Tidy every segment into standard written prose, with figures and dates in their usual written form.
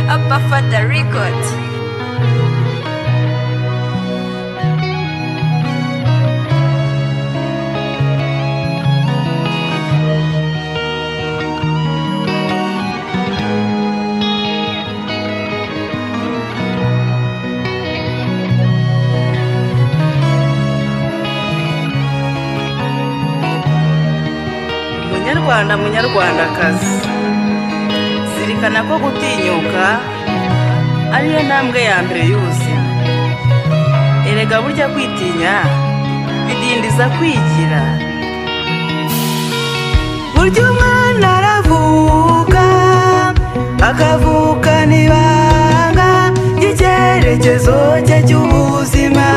Abafata Record. Munyarwanda, munyarwandakazi, zirikana ko gutinyuka ariyo ntambwe ya mbere y'ubuzima. Erega burya kwitinya bidindiza kwigira. Burya umwana aravuka akavukana ibanga ry'icyerekezo cye cy'ubuzima.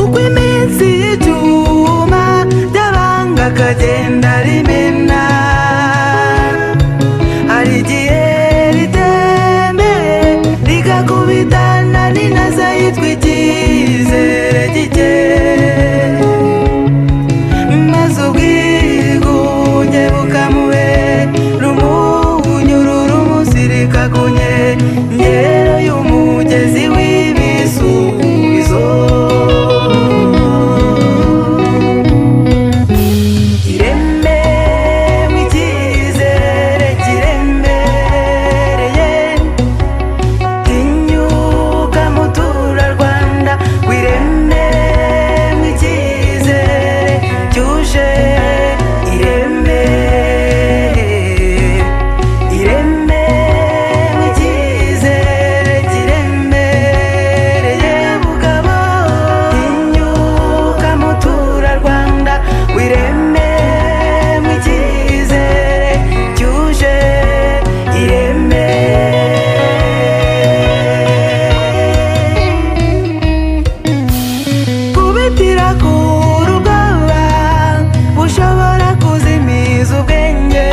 Uko iminsi yicuma, ry'abanga akagenda rimena. Hari igihe ritembe rigakubitana n'inaza yitwa icyizere gike, maze ubwigunge bukamubera umunyururu, umusirika ku nkengero y'umugezi w'ibisubizo. Ireme mu icyizere kiremereye, tinyuka muturarwanda, wireme mu icyizere cyuje ireme. Ireme mu icyizere kiremereye, mugabo, tinyuka muturarwanda, wireme mu icyizere cyuje ireme. Kubitira ku rugamba bushobora kuzimiza ubwenge.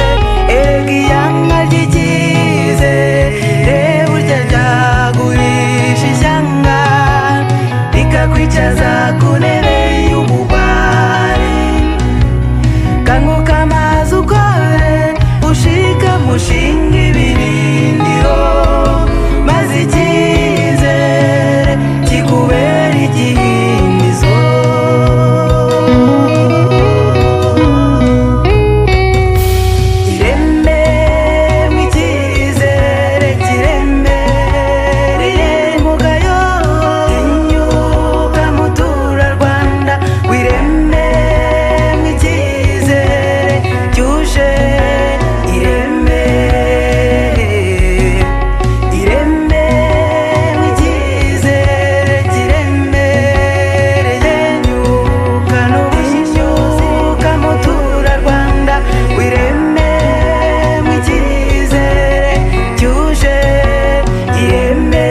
Erega iyanga ry'icyizere burya ryagurisha ishyanga, rikakwicaza ku ntebe y'ubugwari. Kanguka amazi, ukore, ushika mushinga ibirindiro, maze icyizere kikubera igihindizo. Ireme mu icyizere kiremereye, mugayo, tinyuka muturarwanda, wireme mu icyizere cyuje ireme. Ireme mu icyizere kiremereye, nyuka n'ubushyuka muturarwanda, wireme mu icyizere cyuje ireme.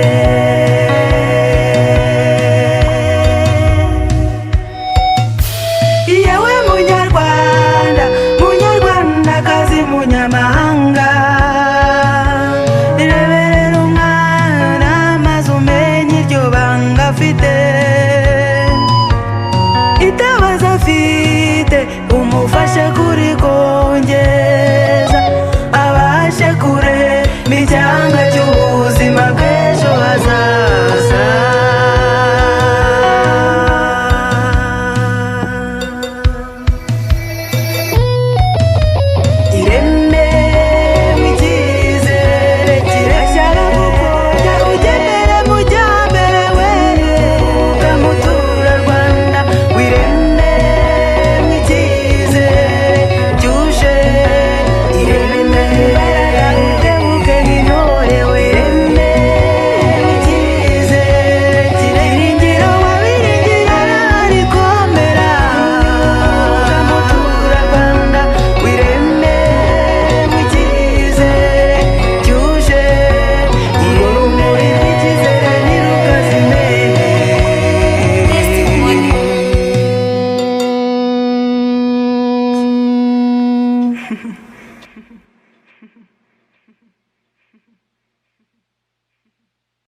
Yewe munyarwanda, munyarwandakazi, munyamahanga,